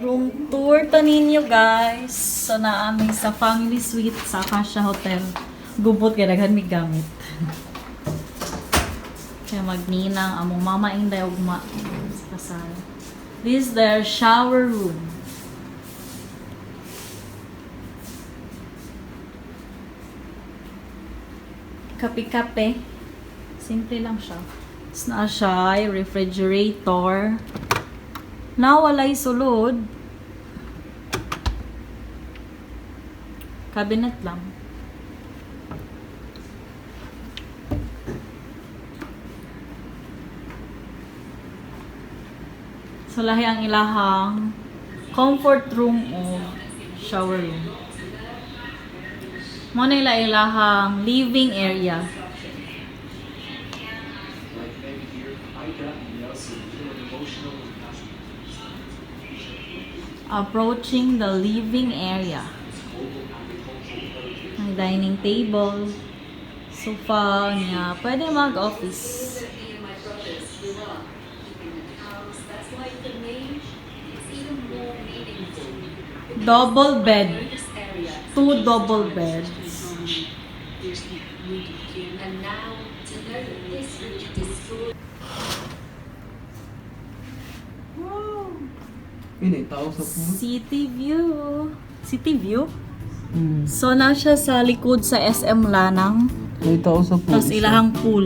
Room tour ta ninyo, guys. So naa mi sa family suite sa Acacia Hotel. Gubot kay daghan mi gamit. Kaya magninang among mama Inday ugma sa kasal. This is their shower room. Kape-kape. Simple lang siya. Tapos naa siya, ay refrigerator. Nawalay sulod. Cabinet lang. So, lahi ang ilahang comfort room o shower room. Mao na ila ilahang living area. Like many here, Ida and Nelson feel an emotional attachment to Approaching the living area. its global agricultural heritage. May dining table, sofa niya. Pwede mag-office. Me and my brothers grew up keeping the cows. That's why for me, it's even more meaningful. Double bed. This area Two double beds. And now to know that this route is still Wow. Yun eh, tao sa pool. City view. City view? So, na siya sa likod sa SM Lanang. May tao sa pool. Tapos Isa. ilahang pool.